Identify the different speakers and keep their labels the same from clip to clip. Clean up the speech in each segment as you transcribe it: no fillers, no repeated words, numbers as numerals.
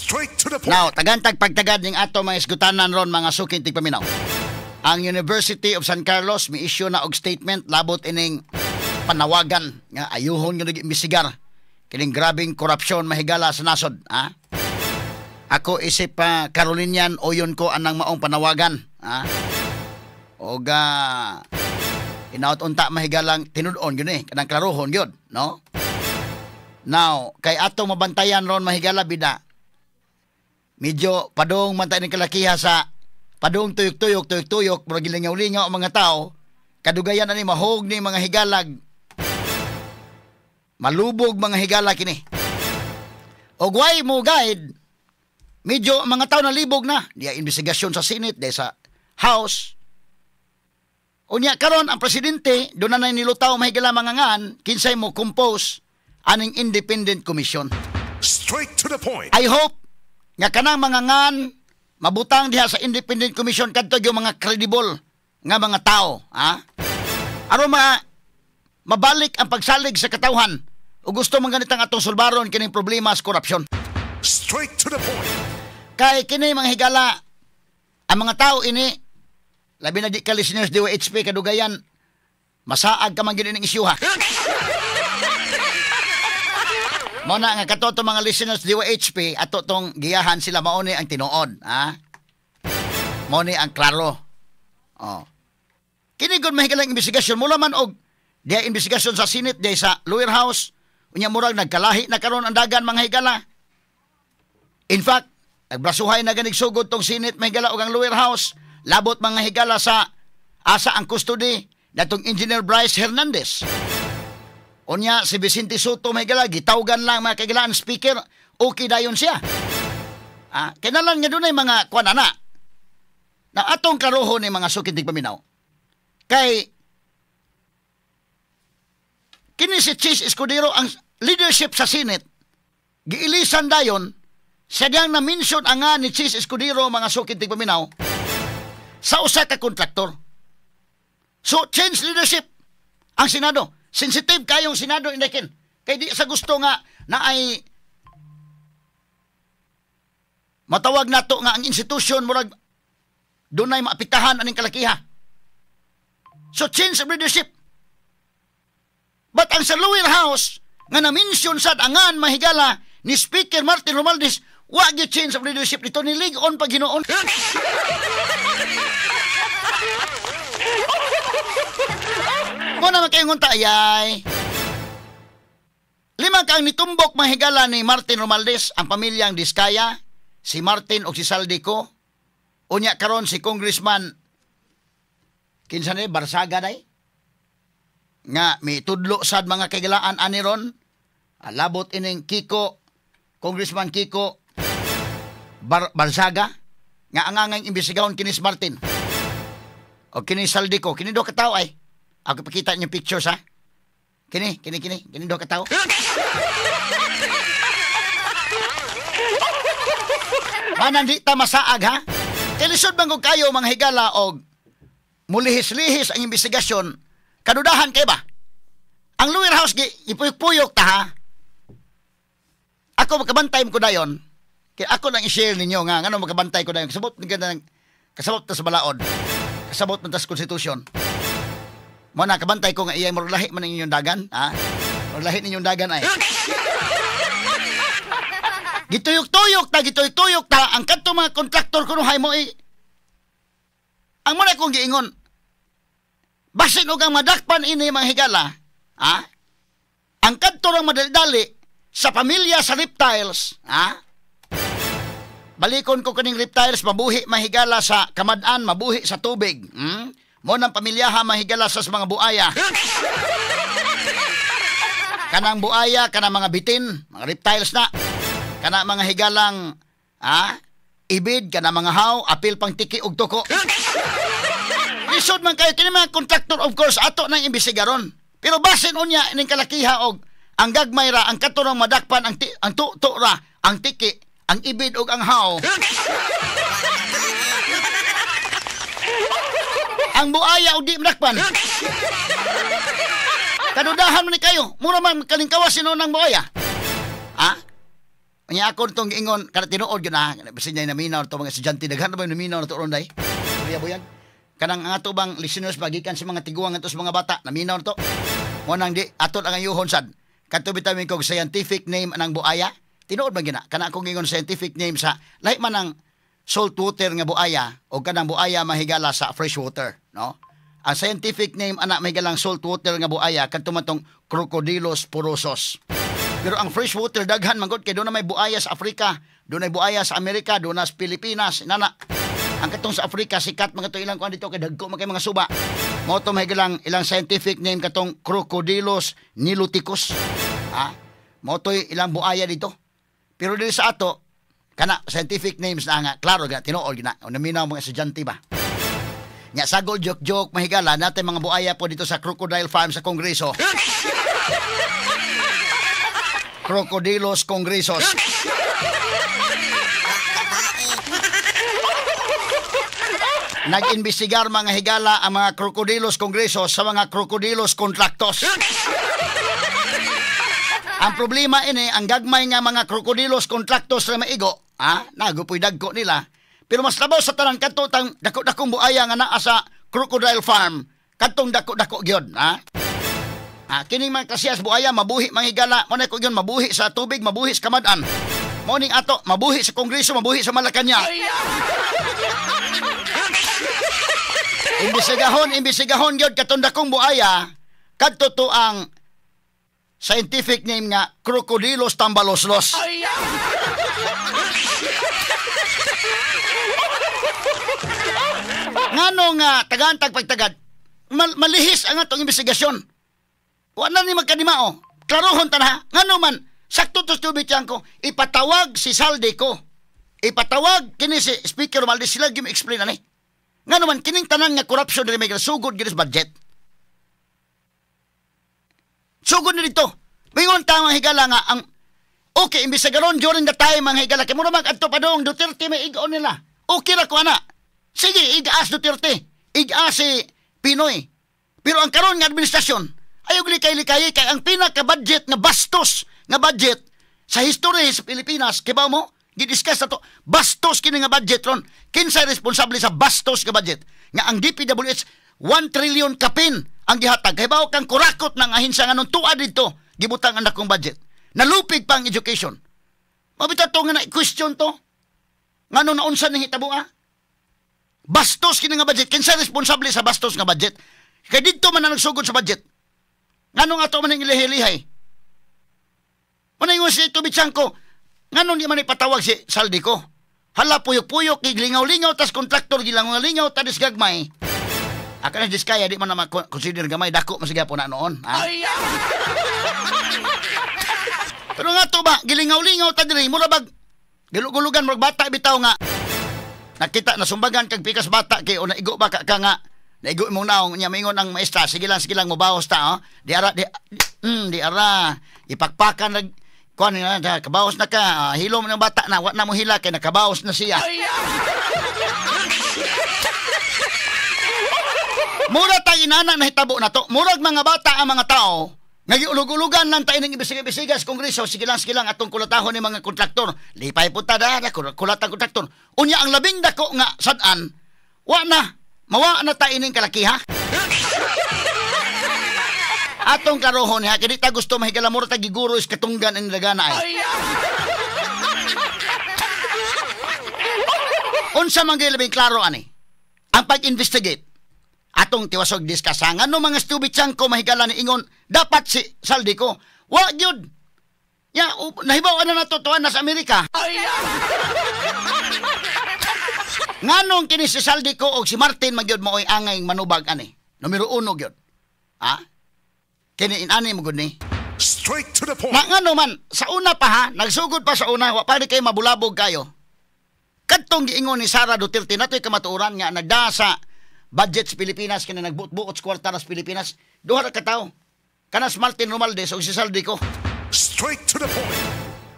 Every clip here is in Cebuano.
Speaker 1: Straight to the point.
Speaker 2: Now, tagantag pagtagad ning ato mga isgutanan ron, mga suking tigpaminaw. Ang University of San Carlos mi issue na og statement labot ining panawagan nga ayuhon nga nag-imbestigar kining grabeng korupsyon mahigala sa nasod, ha? Ako isip pa Carolinian oyon ko anang maong panawagan, ha? Og inaot unta mahigalang tinud-on gyud ni kanang klarohon gyud, no? Now, kay ato mabantayan ron mahigala bida. Medyo padung man tayo ng kalakiha sa padung tuyok-tuyok, tuyok-tuyok, murag gilingaw-lingaw ang mga tao, kadugayan na ni mahog ni mga higalag. Malubog mga higala kini. Og why mo guide, medyo mga tao nalibog na. Diya investigasyon sa Senate, diya sa House. Unya karon ang presidente, doon na nilutaw mahigala mga ngan, kinsay mo compose aning independent commission.
Speaker 1: Straight to the point.
Speaker 2: I hope nga kanang mga ngan mabutang diha sa independent commission kadto yung mga credible nga mga tao, ha? Aron mabalik ang pagsalig sa katawhan o gusto man ganitang atong sulbaron kining problema sa korupsyon.
Speaker 1: Straight to the point.
Speaker 2: Kay kini mga higala ang mga tao ini labi na di ka listeners DYHP kadugayan masaag ka man gid ning isyuha. Mo na nga kato to mga listeners DYHP ato tong giyahan sila mao ni ang tinuod, ha? Mao ni ang klaro. Oh. Kini gud mahigalang investigasyon mula man og diha investigasyon sa Senate diha sa Lower House unya murag nagkalahi na karon ang dagan mga higala. In fact, nagbrasuhay na ganig sugod tong Senate mahigala og ang Lower House labot mga higala sa asa ang custody natong Engineer Bryce Hernandez. Unya si Vicente Soto mahigala gitawgan lang mga kagilaan speaker okay dayon siya. Ah, kinalan nga dunay mga kuan ana. Na atong karohon ni mga sukid paminaw. Kay kini si Chiz Escudero ang leadership sa Senate giilisan dayon siya diyang na-mention ang nga ni Chiz Escudero mga sukid paminaw sa usa ka kontraktor. So change leadership ang Senado. Sensitive kayong Senado indekin. Kay di sa gusto nga na ay matawag nato nga ang institusyon murag dunay maapektahan aning kalakiha. So change of leadership. But ang sa Lower House nga na-mention sad angan mahigala ni Speaker Martin Romualdez, wa gyud change of leadership dito ni lig-on pag Hinuon. Mo na makayong ayay. Lima kang nitumbok mahigala ni Martin Romualdez ang pamilyang Diskaya, si Martin o si Saldico. Unya karon si Congressman kinsa ni Barsaga day nga mitudlo sad mga kaigalaan ani ron labot ining Kiko, Congressman Kiko Barsaga nga angangang imbestigahon kini si Martin o kini Saldico, kini do ka tawo ay. Ako pakita niyo pictures ha. Kini kini kini kini do ka tawo. Manan di ta masaag ha. Kay lisod man kayo mga higala og mulihis-lihis ang investigasyon, kadudahan kay ba? Ang Lower House ipuyok-puyok ta ha. Ako makabantay ko dayon. Kaya ako lang i-share ninyo nga ngano makabantay ko dayon. Kasabot ni kanang kasabot ta sa balaod. Kasabot man ta sa konstitusyon. Mo na kabantay ko nga iyay murag lahi man inyong dagan, ha? Murag lahi ninyong dagan ay. Gituyok-tuyok ta, gituyok-tuyok ta ang kadto mga kontraktor kunuhay mo eh. Ang muna kong giingon, basin og ang madakpan ini mga higala, ha? Ang kadto rang madali sa pamilya sa reptiles, ha? Balikon ko kaning reptiles, mabuhi mahigala sa kamad-an, mabuhi sa tubig. Hmm? Mo nang pamilyaha mahigala sa mga buaya. Kanang buaya, kanang mga bitin, mga reptiles na. Kana mga higalang, ha? Ibid, kana mga haw, apil pang tiki og tuko. Lisod man kayo, kini mga kontraktor of course, ato nang imbestigaron. Pero basin unya ining kalakiha og ang gagmay ra, ang katurang madakpan, ang tuto ra, ang tiki, ang ibid og ang haw. Ang buaya og di madakpan. Kadudahan man ni kayo, mura man kalingkawas sinuon ang buaya. Ha? Nya ako tong giingon kada tinuod gyud na bisin niya naminaw to mga estudyante, daghan na ba yung naminaw na to ron day? Kuya Buyag. Kanang ang ato bang listeners bagikan sa mga tiguang ato sa mga bata naminaw na to. Mo nang di ato lang ang yuhon sad. Kadto bitaw kog scientific name anang buaya. Tinuod man gyud na kana akong giingon scientific name sa lahi man ang salt water nga buaya o kanang buaya mahigala sa fresh water, no? Ang scientific name ana mahigalang salt water nga buaya kadto man tong Crocodylus porosus. Pero ang fresh water daghan man gud kay doon na may buaya sa Africa, doon ay buaya sa Amerika, doon na sa Pilipinas, nana. Ang katong sa Africa sikat man kato ilang kuan dito kay dagko man kay mga suba. Mao to mahigalang ilang scientific name katong Crocodylus niloticus. Ha? Mao to ilang buaya dito. Pero dili sa ato kana scientific names na nga klaro ga tinuod gina. O naminaw mga estudyante ba. Nya sagol joke-joke mahigala natin mga buaya po dito sa Crocodile Farm sa Kongreso. Crocodilos Congresos. Nag-imbestigar mga higala ang mga Crocodilos Congresos sa mga Crocodilos Contractos. Ang problema ini, ang gagmay nga mga Crocodilos Contractos na maigo, ha? Nagupoy dagko nila. Pero mas labaw sa tanan kadto tang dako-dakong buaya nga naa sa Crocodile Farm, kadtong dako-dako gyud, ha? Ah, kining mga klasiyas buaya mabuhi manghigala, mo na ko gyud mabuhi sa tubig, mabuhi sa kamad-an. Mo ning ato mabuhi sa Kongreso, mabuhi sa Malacañang. Imbestigahon, imbestigahon gyud katong dakong buaya, kadto to ang scientific name nga Crocodylus tambaloslos. Ngano nga tagaan tag pagtagad, malihis ang atong investigasyon. Wa na ni magkadimao. Klarohon ta na. Ngano man, sakto to tubig ko, ipatawag si Zaldy Co. Ipatawag kini si Speaker Romualdez, sila gyud explain ani. Ngano man kining tanan nga corruption diri may sugod gyud sa budget. Sugod ni dito. Mingon ta mga higala nga ang okay imbestigaron during the time mga higala kay mura mag adto pa dong Duterte may igon nila. Okay ra ko ana. Sige, igas Duterte, igas si Pinoy. Pero ang karon nga administrasyon ayaw likay-likay kay ang pinaka-budget nga bastos nga budget sa history sa Pilipinas, kibaw mo, gidiscuss na to, bastos kini nga budget ron. Kinsay responsable sa bastos nga budget? Nga ang DPWH 1 trillion kapin ang gihatag. Kibaw kang kurakot ng ahensiya nga nung tuwa dito, gibutang ang dakong budget. Nalupig pa ang education. Mabita to nga na-question to. Ngano naunsa ning hitabo ah? Bastos kini nga budget. Kinsay responsable sa bastos nga budget? Kay didto man na nagsugod sa budget. Nganong ato man ang ilihilihay? Manayong si Tubichanko, nganong di man ipatawag si Zaldy Co? Hala, puyok-puyok, giglingaw-lingaw, tas kontraktor, gilangaw-lingaw, tanis gagmay. Aka na diskaya, di man na consider gamay, dako masigya po na noon. Ha? Pero nga to ba, gilingaw-lingaw ta diri, mura bag, gilugulugan, murag bata bitaw nga, nakita, nasumbagan kag pikas bata, kay o naigo ba ka nga, naigo imong naong niya maingon ang maestra, sige lang mobawas ta, oh. Di ara di ara ipakpakan nag kuan na kabawas na ka, hilom ng bata na wa na mo hila kay nakabawas na siya. Mura tag inana na hitabo na to. Murag mga bata ang mga tao nga giulog-ulugan lang tayo ng ibisiga-ibisiga sa Kongreso, sige lang atong kulatahon ni mga kontraktor. Lipay po ta da, kulatang kontraktor. Unya ang labing dako nga sad-an, wa na. Mawa na ta ining kalakiha. Atong karohon ha, kaya di ta gusto mahigala mura ta giguro is katunggan ang nilagana ay. Unsa man gyud labing klaro ani? Ang pag-investigate. Atong tiwasog discuss ngano mga stubitsang ko mahigala ni ingon dapat si Zaldy Co. Wa gyud. Ya nahibaw ana nato tuan na sa Amerika. Nganong kini si Zaldy Co og si Martin magyud maoy angay manubag ani. Numero 1 gyud. Ha? Kini inani mo gud ni.
Speaker 1: Straight to the point.
Speaker 2: Na ngano man sa una pa ha, nagsugod pa sa una, wa pa di kay mabulabog kayo. Kadtong giingon ni Sara Duterte natoy kamatuoran nga nagda sa budget sa Pilipinas kini nagbuot-buot sa kwarta sa Pilipinas, duha ra ka tawo. Kanas Martin Romualdez og si Zaldy Co.
Speaker 1: Straight to the point.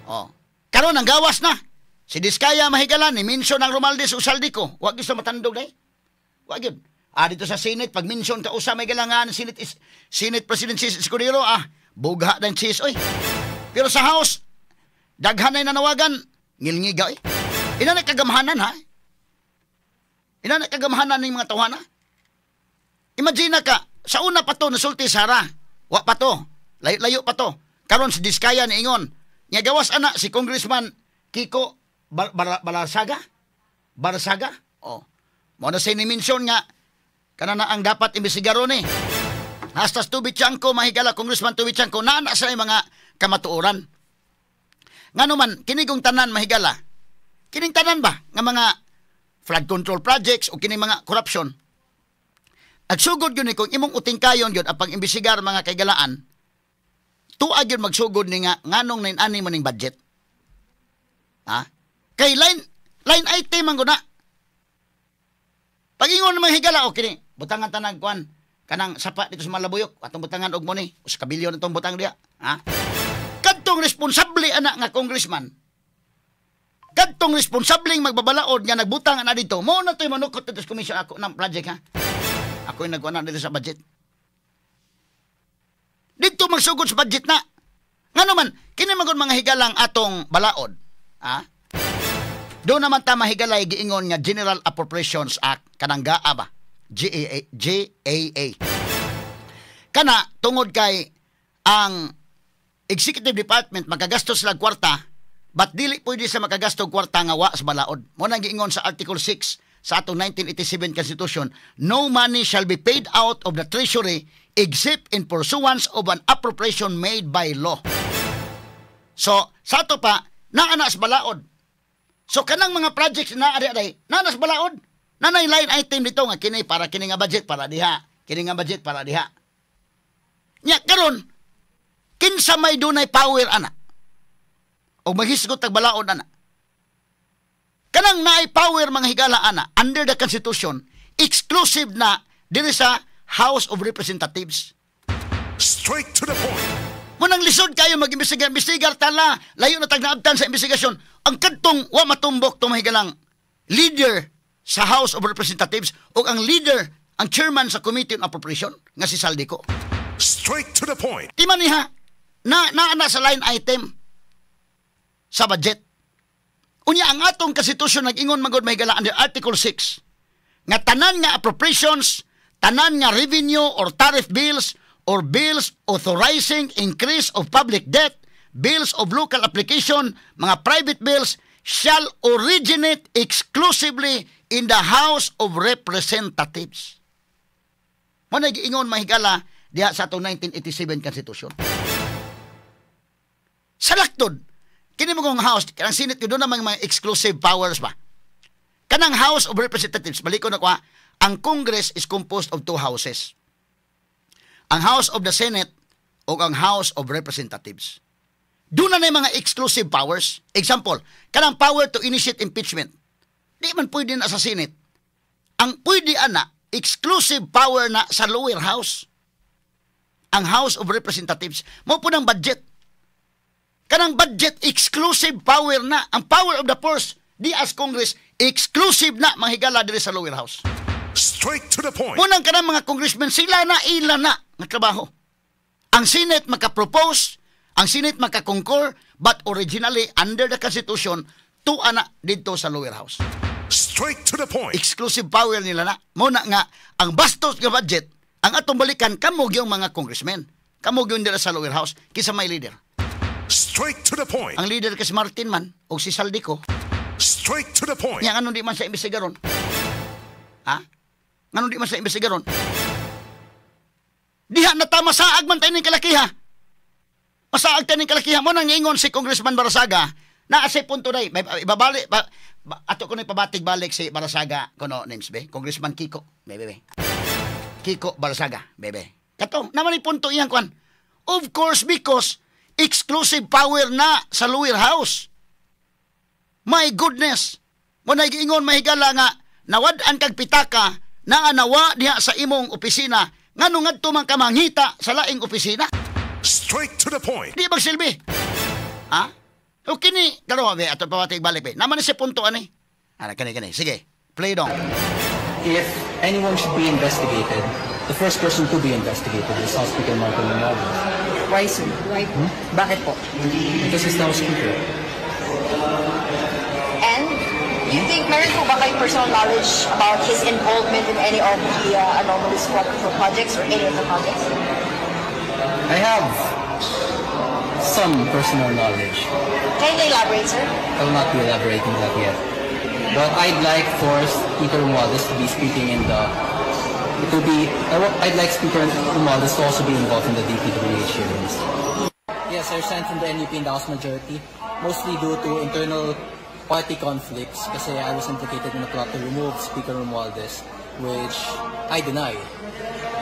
Speaker 2: Oh. Karon ang gawas na. Si Diskaya mahigala ni mention ang Romualdez o Zaldy Co. Wa gyud sa matandog day. Wa gyud. Ah, dito sa Senate pag mention ka usa may galangan Senate is Senate President Chiz Escudero ah, bugha dan cheese oy. Pero sa House Daghan ay nanawagan, ngilngiga eh. Ina na kagamhanan ha. Ina na kagamhanan ng mga tawhana. Imagine na ka, sa una pa to nasulti Sara. Wa pa to. Layo-layo pa to. Karon si Diskaya ni ingon. Nya gawas ana si Congressman Kiko Balasaga? Barsaga? Oh. Mo na siya ni-mention nga kana na ang dapat imbestigaron ni. Hasta Toby Tiangco, mahigala Congressman Toby Tiangco, naa na sa mga kamatuoran. Ngano man, kini kong tanan mahigala. Kining tanan ba nga mga flood control projects o kining mga corruption? At sugod yun ni kung imong utingkayon yun ang pag-imbestigar mga kaigalaan, tuag yun magsugod ni nga nganong nainani mo ning budget. Ha? Kay line item ang guna. Pag-ingon ng mga higala, o kini, butangan tanag kuan, kanang sapa dito sa Malabuyok, atong butangan og money, usa ka bilyon itong butang diya. Ha? Kadtong responsable ana nga congressman, kadtong responsableng magbabalaod nga nagbutang ana dito, mo na to'y manukot dito sa commission ako ng project ha. Ako yung nagkuha na dito sa budget. Dito magsugod sa budget na. Nga naman, kini magod mga higalang atong balaod. Ha? Doon naman ta mahigalay giingon nga General Appropriations Act kanang GAA ba? GAA, GAA. Kana tungod kay ang Executive Department makagastos sila kwarta, but dili pwede sa makagasto og kwarta nga wa sa balaod. Mo nang giingon sa Article 6 sa atong 1987 Constitution, no money shall be paid out of the treasury except in pursuance of an appropriation made by law. So, sa ato pa, naa na sa balaod. So kanang mga projects na ari aray, naa na sa balaod. Nanay line item dito nga kini para kini nga budget para diha, kini nga budget para diha. Nya karon kinsa may dunay power ana? O maghisgot tag balaod ana? Kanang naay power mga higala ana under the Constitution, exclusive na diri sa House of Representatives.
Speaker 1: Straight to the point.
Speaker 2: Munang lisod kayo mag-imbestigar, imbestigar tala, layo na tag naabtan sa investigasyon. Ang kadtong wa matumbok tong mahigalang leader sa House of Representatives o ang leader, ang chairman sa Committee on Appropriation nga si Zaldy Co.
Speaker 1: Straight to the point.
Speaker 2: Di man niya na na, na sa line item sa budget. Unya ang atong konstitusyon nag-ingon magod mahigala under Article 6 nga tanan nga appropriations, tanan nga revenue or tariff bills or bills authorizing increase of public debt, bills of local application, mga private bills shall originate exclusively in the House of Representatives. Mo na giingon mahigala diha sa atong 1987 Constitution. Sa laktod, kini mo kong house, kanang Senate yun, doon namang mga exclusive powers ba? Kanang House of Representatives, balik ko na ko ha, ang Congress is composed of two houses. Ang House of the Senate o ang House of Representatives. Doon na yung mga exclusive powers. Example, kanang power to initiate impeachment. Di man pwede na sa Senate. Ang pwede ana, exclusive power na sa lower house. Ang House of Representatives. Mo po ng budget. Kanang budget, exclusive power na. Ang power of the purse, di as Congress, exclusive na mahigala diri sa lower house.
Speaker 1: Straight to the point.
Speaker 2: Munang kanang mga congressmen, sila na ila na nga trabaho. Ang Senate maka-propose, ang Senate maka-concur, but originally, under the Constitution, tuwa na dito sa lower house.
Speaker 1: Straight to the point.
Speaker 2: Exclusive power nila na. Muna nga, ang bastos nga budget, ang atong balikan, kamo yung mga congressmen. Kamo yung nila sa lower house, kisa may leader.
Speaker 1: Straight to the point.
Speaker 2: Ang leader kay si Martin man, o si Zaldy Co,
Speaker 1: Straight to the point.
Speaker 2: Nya nganong di man sa imbestigaron? Ha? Nganong di man sa imbestigaron? Diha na ta masaag man tayo ning kalakiha. Masaag tayo ning kalakiha mo nang ingon si Congressman Barasaga na asa punto day may ibabalik ba, ba, ato ko na ipabatig balik si Barasaga kuno names be Congressman Kiko bebe be Kiko Barasaga bebe kato naman ni punto iyang kwan. Of course, because exclusive power na sa lower house. My goodness! Mo na giingon mahigala nga nawad-an kag pitaka na nawa diha sa imong opisina ngano ngadto man ka mangita sa laing opisina?
Speaker 1: Straight to the point.
Speaker 2: Di magsilbi. Ha? O kini, karo be ato pabatig balik be. Naman ni si punto ani. Ara kani kani. Sige. Play dong.
Speaker 3: If anyone should be investigated, the first person to be investigated is House Speaker Martin Romualdez.
Speaker 4: Why, sir? Why? Bakit po?
Speaker 3: Because he's now Speaker.
Speaker 4: Do you think meron po ba kayong personal knowledge about his involvement in any of the anomalous flood control projects or any of the projects?
Speaker 3: I have some personal knowledge.
Speaker 4: Can you elaborate, sir?
Speaker 3: I will not be elaborating that yet. But I'd like for Speaker Romualdez to be speaking in the to be I wa- I'd like Speaker Romualdez to also be involved in the DPWH hearings. Yes, I resigned from the NUP in the House majority, mostly due to internal party conflicts kasi I was implicated in a plot to remove Speaker Romualdez, which I deny.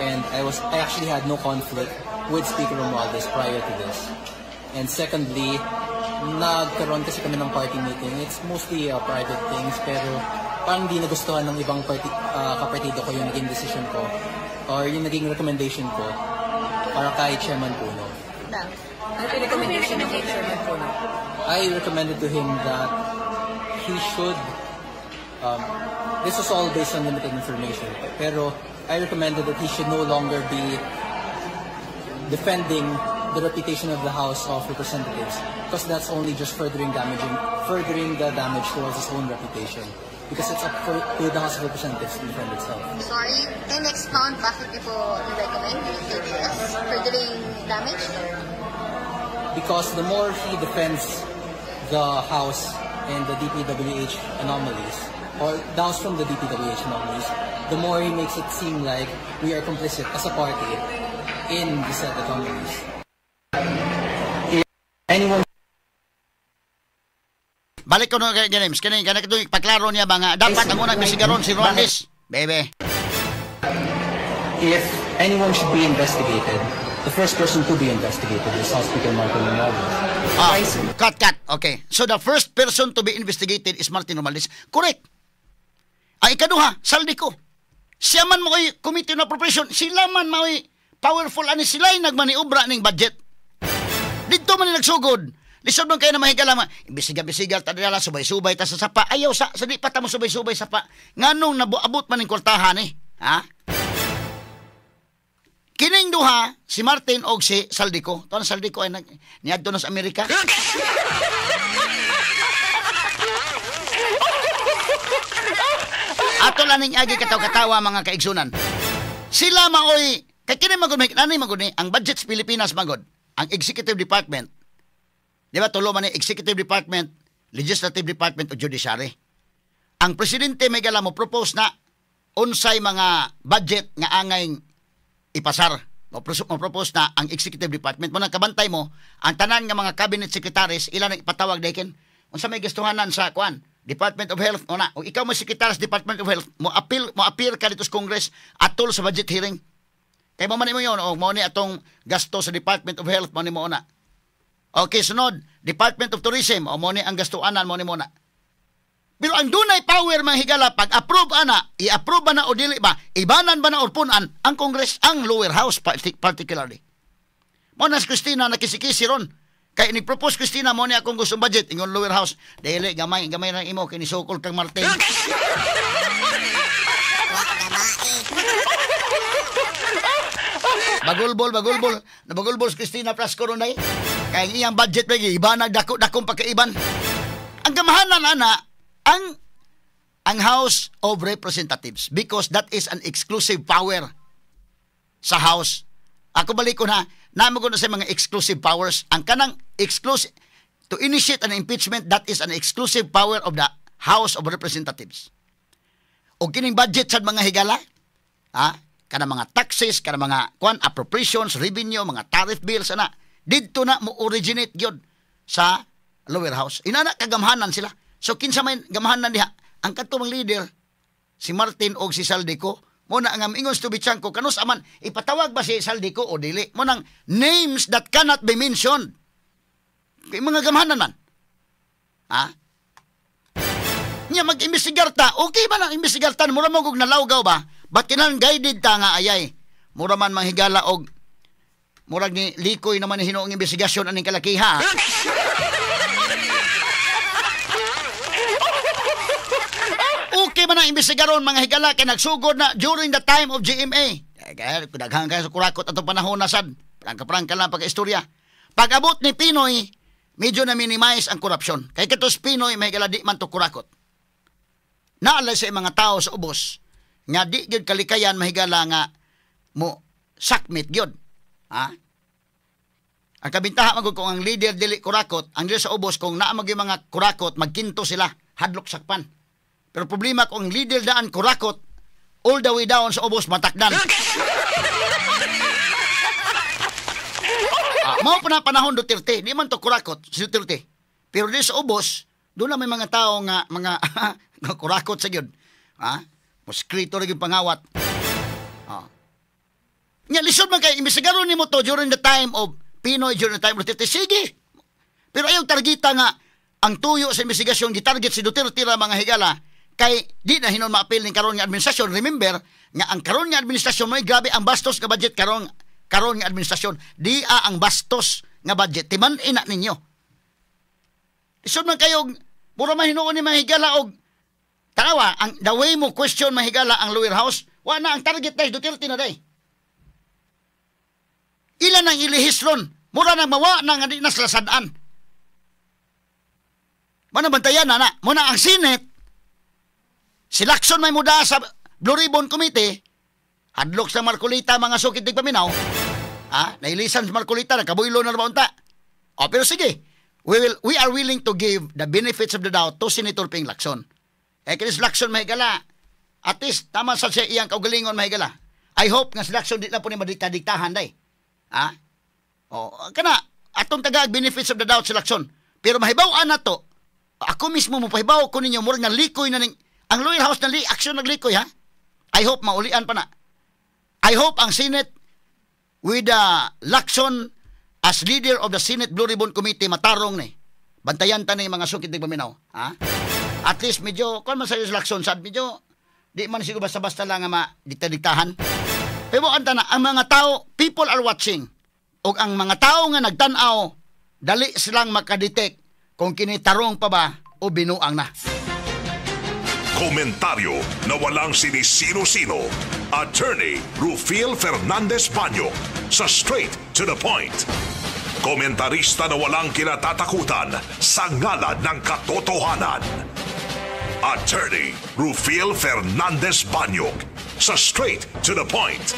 Speaker 3: And I actually had no conflict with Speaker Romualdez prior to this. And secondly, nagkaroon kasi kami ng party meeting. It's mostly private things, pero parang hindi nagustuhan ng ibang kapartido ko yung naging decision ko or yung naging recommendation ko para kay Chairman Puno.
Speaker 5: Ano yung recommendation ng Chairman Puno?
Speaker 3: I recommended to him that he should, this was all based on limited information, pero I recommended that he should no longer be defending the reputation of the House of Representatives because that's only just furthering the damage towards his own reputation, because it's up to the House of Representatives to defend itself.
Speaker 4: Sorry, can you expound bakit niyo po i-recommend yung KDS? Furthering damage?
Speaker 3: Because the more he defends the House and the DPWH anomalies, or the House from the DPWH anomalies, the more he makes it seem like we are complicit as a party in the said anomalies. Anyone
Speaker 2: Balik ko no kay James. Kani kani katong ipaklaro niya ba nga dapat ang unang imbestigaron si Romualdez. Bebe.
Speaker 3: If anyone should be investigated, the first person to be investigated is House Speaker Martin Romualdez.
Speaker 2: Ah, cut, cut. Okay. So the first person to be investigated is Martin Romualdez. Correct. Ang ikaduha, Zaldy Co. Siya man mo'y Committee on Appropriation, sila man mo'y powerful ani, sila ay nagmaniobra ning budget. Dito man ni nagsugod. Lisod man kayo na mahigala ma. Imbestiga-imbestiga ta dala, subay-subay ta sa sapa. Ayaw sa di pa ta mo subay-subay sapa. Nganong nabuabot man ning kwartahan eh. Ha? Kining duha, si Martin og si Zaldy Co. To ang Zaldy Co ay nag niadto na sa Amerika. Ato lang ning agi kataw-katawa, mga kaigsunan. Sila maoy kay kini magud may nanay magud ni ang budget sa Pilipinas magud. Ang executive department. Di ba tulo man ni: executive department, legislative department o judiciary. Ang presidente may gala mo propose na unsay mga budget nga angay ipasar. Mo propose na ang executive department. Mo nang kabantay mo ang tanan nga mga cabinet secretaries, ila nang ipatawag dekin. Unsa may gastuhanan sa kuan? Department of Health mo na. O ikaw mo secretary sa Department of Health, mo appeal ka dito sa Congress atol sa budget hearing. Kay mo man mo yun, o mo ni atong gasto sa Department of Health, mo ni mo na. Okay, sunod, Department of Tourism, o mo ni ang gastuanan, mo ni mo na. Pero ang dunay power, mga higala, pag approve ana, i-approve ba na o dili ba, ibanan ba na or punan, ang Congress, ang lower house particularly. Mo na si Christina nakisikisi ron. Kay ni-propose Christina, mo ni akong gustong budget, ingon lower house, dili, gamay, gamay na imo, kay nisukol kang Martin.
Speaker 6: Wa gabae.
Speaker 2: Bagulbol, bagulbol. Nabagulbol si Christina Frasco ron ay. Kaya ang iyang budget lagi, iba na dako dakong pagkaiban. Ang gamahanan ana, ang House of Representatives, because that is an exclusive power sa House. Ako balik ko na, namo ko na sa mga exclusive powers. Ang kanang exclusive, to initiate an impeachment, that is an exclusive power of the House of Representatives. O kining budget sa mga higala, ha? Kana mga taxes, kana mga kuan, appropriations, revenue, mga tariff bills ana, didto na mo originate gyud sa lower house. Inana kagamhanan sila. So kinsa may gamhanan diha? Ang katong leader si Martin og si Zaldy Co. Mo na ang ingon sa Toby Tiangco, kanus aman ipatawag ba si Zaldy Co o dili? Mo nang names that cannot be mentioned. Kay mga gamhanan man. Ha? Nya mag-imbestigar ta, okay ba nang imbestigar ta? Mura mo og nalawgaw ba? Ba't kinahanglan guided ta nga ayay? Mura man manghigala og murag ni likoy naman ni hinuong investigasyon aning kalakiha. Okay man ang imbestigaron, mga higala, kay nagsugod na during the time of GMA. Kaya daghan kayo sa kurakot atong panahon na sad. Prangka-prangka lang pagka-istorya. Pag-abot ni PNoy, medyo na minimize ang korupsyon. Kay katos PNoy, may higala, di man to kurakot. Naalay sa mga tao sa ubos nga di gyud kalikayan, mahigala, nga mo sakmit gyud. Ha? Ang kabintaha man gud kung ang leader dili kurakot, ang leader sa ubos, kung naa man gyud mga kurakot, magkinto sila, hadlok sakpan. Pero problema kung ang leader daan kurakot, all the way down sa ubos matakdan. Mao pa na panahon Duterte, di man to kurakot si Duterte. Pero di sa ubos, doon na may mga tao nga mga kurakot sa gyud. Ha? Moskrito ra gyud pangawat. Ah. Nya lisod man kay imbestigaron nimo to during the time of PNoy, during the time of Duterte. Sige. Pero ayaw targeta nga ang tuyo sa investigasyon gitarget si Duterte ra, mga higala, kay di na hinon maapil ning karon nga administrasyon. Remember nga ang karon nga administrasyon may grabe ang bastos nga budget karon karon nga administrasyon. Di a ang bastos nga budget. Timan ina ninyo. Lisod man kayo, mura man hinuon ni mga higala og tanawa ang the way mo question, mahigala, ang lower house, wa na ang target day Duterte na day. Ilan ang ilihis ron? Mura nang mawa na nga di na sila sad-an. Mana bantayan na na. Muna ang Senate, si Lacson may muda sa Blue Ribbon Committee, hadlok sa Marcoleta, mga sukit paminaw. Ha? Nailisan sa Marcoleta, nagkabuylo na ba unta? O, pero sige, we are willing to give the benefits of the doubt to Senator Ping Lacson. Eh, kinis Lacson, mahigala, at least, tama sa siya iyang kaugalingon, mahigala. I hope nga si Lacson di na po ni madikta-diktahan day. Ha? O, kana, atong tagag benefits of the doubt si Lacson. Pero mahibaw na to, ako mismo mo pahibaw ko ninyo, murag nalikoy na ning, ang lower house na li, action naglikoy, ha? I hope maulian pa na. I hope ang Senate with Lacson as leader of the Senate Blue Ribbon Committee matarong ni. Bantayan ta ni, mga sukit paminaw. Ha? At least medyo, kung man sa Lacson, sad medyo, di man siguro basta-basta lang nga ma-dikta-diktahan. Pero anta na, ang mga tao, people are watching. O ang mga tao nga nagtan-aw, dali silang makadetect kung kini tarong pa ba o binuang na.
Speaker 1: Komentaryo na walang sinisino-sino. Attorney Rufil Fernandez Banyo sa Straight to the Point. Komentarista na walang kinatatakutan sa ngalan ng katotohanan. Attorney Rufil Fernandez Banyok sa Straight to the Point.